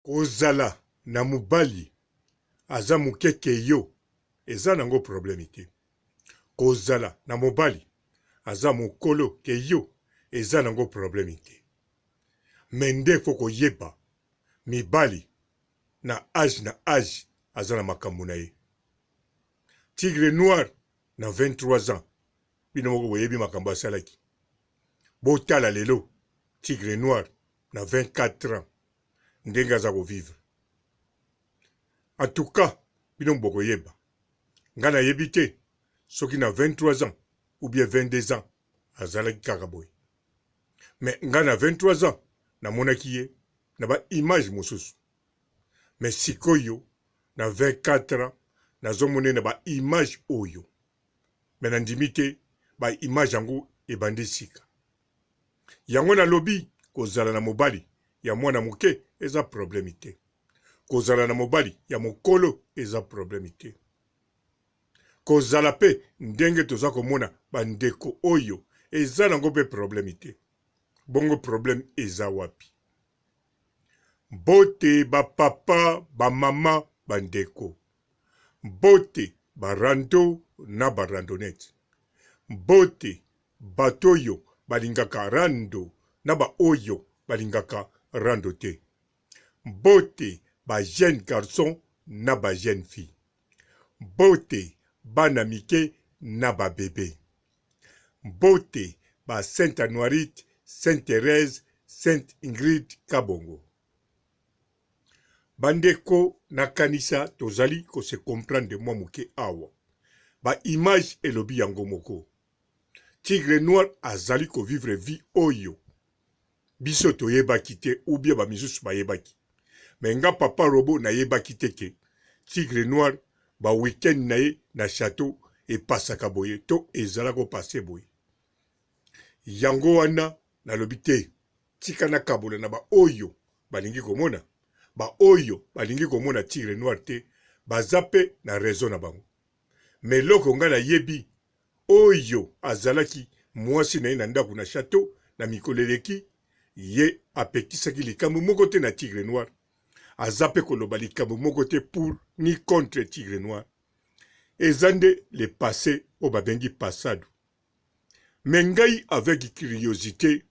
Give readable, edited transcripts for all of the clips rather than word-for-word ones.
Kozala na mobali aza muke ke yo eza nango problème te. Kozala na mobali aza mukolo ke yo eza nango problème te. Mais nde faut koyeba mibali na age na age aza na makambo na ye. Tigre noir na 23 ans bino moko boyebi makambo asalaki. Botala lelo tigre noir na 24 ans ndenge aza ko vivre. En tout cas bino bokoyeba. Nga nayebi te soki na 23 ans ou bien 22 ans azalaki kaka boye. Mais nga na 23 ans namonaki ye na ba image mosusu. Mais sikoyo na 24 ans nazomona ye na ba image oyo. Mais nandimi te ba image yango ebandi sika. Yango nalobi kozala na mobali ya mwana moke eza problème te. Kozala na mobali ya mokolo eza problème te. Kozala pe ndenge toza komona ba ndeko oyo eza nango pe problème te. Bongo problème eza wapi? Mbote ba papa, ba mama, ba ndeko. Mbote ba rando na ba randonnette. Mbote bato oyo balingaka rando na ba oyo balingaka rando te. Mbote ba jeunes garçons na ba jeunes filles. Mbote bana mike na ba bebes. Mbote ba Sainte Anuarite, Sainte Therèse, Sainte Ingrid Kabongo. Bandeko nakanisa tozali ko se comprendre mwa moke awa. Ba images elobi yango moko. Tigre noir azali ko vivre vie oyo biso toyebaki te ou bien ba misusu bayebaki. Mais nga papa robot nayebaki te ke Tigre noir ba week-end na ye na chateau epasaka boye to ezala ko passer boye. Yango wana nalobi te tika nakabola na ba oyo balingi komona, ba oyo balingi komona Tigre noir te baza pe na raison na bango. Mais eloko nga nayebi oyo azalaki muasi na ye na ndaku na chateau na mikolo eleki, ye apekisaki likambo moko te na Tigre noir, aza pe koloba likambo moko te pour ni contre Tigre noir. Eza nde le passe oyo babengi passado. Mais ngai avec curiosite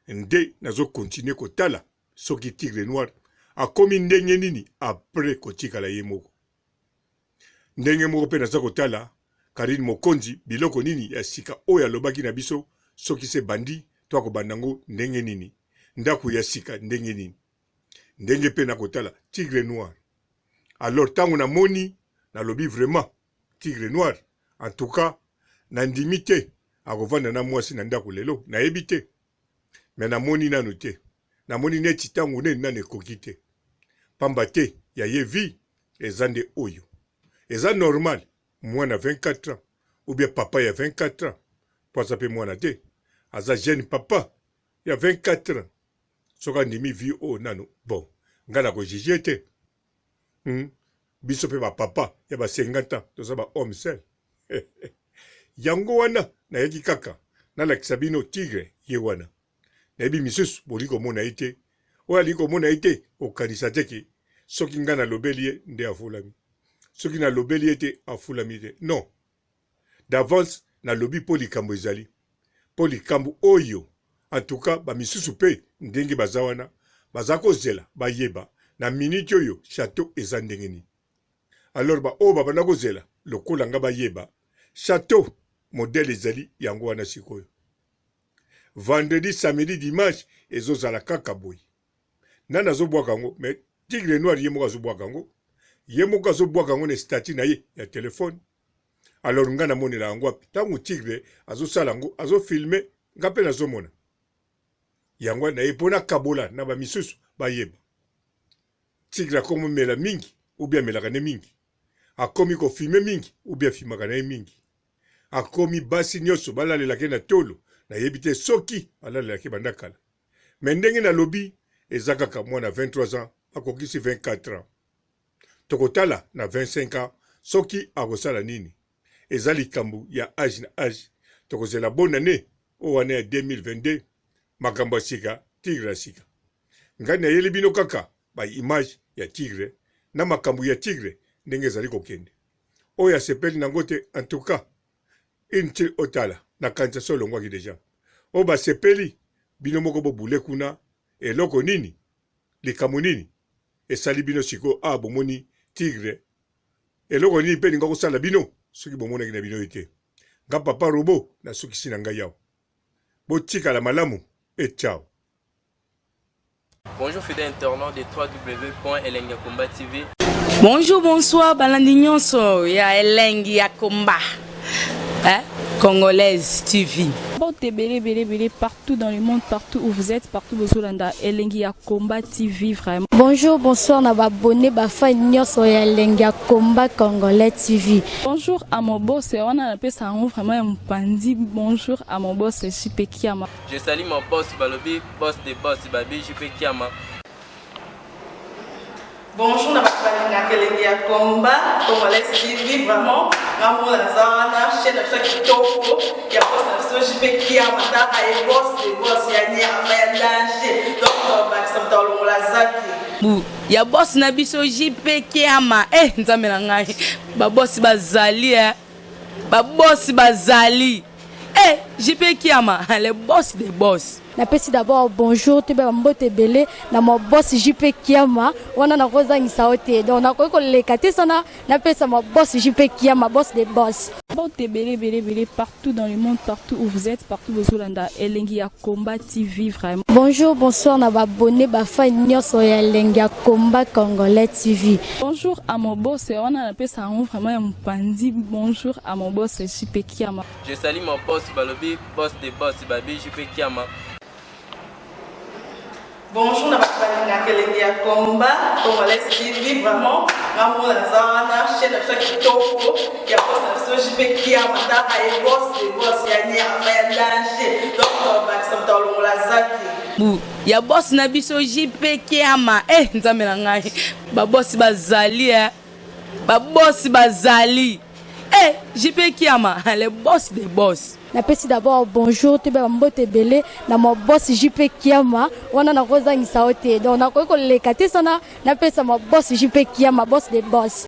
nde nazo continuer kotala soki Tigre noir akomi ndenge nini après kotikala ye moko. Ndenge moko pe naza kotala Carine Mokonzi biloko nini ya sika oyo alobaki na biso soki se bandi to akobanda ngo ndenge nini, ndaku ya sika ndenge nini. Ndenge pe nakotala Tigre Noir. Alors tango namoni nalobi vraiment Tigre Noir en tout cas nandimi te akovanda na mwasi na ndaku lelo nayebi te mais namoni nanu te namoni neti tango neni nanu ekoki te pamba te ya ye vie eza nde oyo eza normal mwana 24 ans ou bien papa ya 24 ans po aza pe mwana te aza jeune papa ya 24 ans soki andimi vie oyo nanu bon nga nako juge te Biso pe ba papa ya ba 50 ans toza ba homme seul yango wana nayaki kaka nalakisa bino tigre ye wana nayebi misusu bolingi komona ye te oyo alingi komona ye te okanisa te ke soki ngai nalobeli ye nde afulami soki nalobeli ye te afulami te non d'avance nalobi mpo likambo ezali mpo likambo oyo en tout cas ba misusu mpe ndenge baza wana baza kozela bayeba na minute oyo chateau eza ndenge nini alors ba oyo babanda kozela lokola nga bayeba chateau modèle ezali yango wana sikoyo vendredi samedi dimanche ezozala kaka boye nani azobwaka yango mais tigre noir ye moko azobwaka yango ye moko azobwaka yango na statut na ye ya telefone alors nga namonela yango wapi ntango tigre azosala yango azofilme nga mpe nazomona yango na ye mpo nakabola na bamisusu bayeba tigre akomomela mingi ou bien amelaka nde mingi akomi kofilme mingi ou bien afilmaka na ye mingi akomi basi nyonso balalelaka ye na tolo nayebi te soki balalelaka ye banda kala mais ndenge nalobi eza kaka mwana 23 ans akokisi 24 ans tokotala na 25 ans soki akosala nini eza likambo ya age na age tokozela bonne annee oyo wana ya 2022 makambo ya sika tigre ya sika ngai nayeli bino kaka ba image. ya tigre na makambo ya tigre ndenge ezali kokende. Oyo asepeli nango te en tout cas inutile otala nakanisa soki olongwaki dejà. Oyo basepeli bino moko bo boule kuna eloko nini likambo nini esali bino sikoyo awa bomoni tigre eloko nini pe elinga kosala bino soki bomonaki na bino ye te. Nga papa robot nasukisi na ngai awa. Botikala malamu et ciao. Bonjour fidèle internaute de www.elengiyakomba TV. Bonjour, bonsoir, balandi nyonso ya Elengi ya Komba. Hein? Congolaise TV. Mbote ebele ebele ebele partout dans le monde, partout où vous êtes, partout bozolanda Elengi ya Combat TV vraiment. Bonjour, bonsoir na ba abonné ba fan nyonso ya Elengi ya Combat Congolais TV. Bonjour à mon boss, wana napesa yango vraiment ya mopanzi. Bonjour à mon boss JP Kiama. Je salue mon boss balobi boss de boss babi JP Kiama. Bonjour na bato balingaka elengi ya combat congolais TV vraiment nga moko naza wana chaîne na biso ya kitoko ya boss na biso JP Kiama tala ye boss de boss ya nyama ya danger donc tobakisa moto alongola zaki Bu ya boss na biso JP Kiama eh nzambe na ngai ba boss bazali eh ba boss bazali eh JP Kiama le boss des boss. Napesi d'abord bonjour toyeba ba mbote ebele na ma boss JP Kiama wana nakozangisa yo te donc nakoki koleka te sana napesa ma boss JP Kiama boss de boss. Mbote ebele ebele ebele partout dans le monde partout où vous êtes partout bozolanda Elengi ya Combat TV vraiment. Bonjour bonsoir na ba abonne ba fan nionso ya Elengi ya Combat Congolais TV. Bonjour à mon boss wana napesa yango vraiment ya mopanzi bonjour à mon boss JP Kiama. Je salue mon boss balobi boss de boss babi JP Kiama. Bonjour na bato balingaka elengi ya combat congolais TV vraiment nga moko naza wana chaîne na biso ya kitoko ya boss na biso JP Kiama tala ye boss de boss ya nyama ya danger donc tobakisa moto alongola zaki Bu ya boss na biso JP Kiama eh nzambe na ngai ba boss bazali eh ba boss bazali eh JP Kiama le boss des boss. Napesi d'abord bonjour toyeba ba mbote ebele na ma boss JP Kiama wana nakozangisa yo te donc nakoki koleka te sana napesa ma boss JP Kiama boss des boss.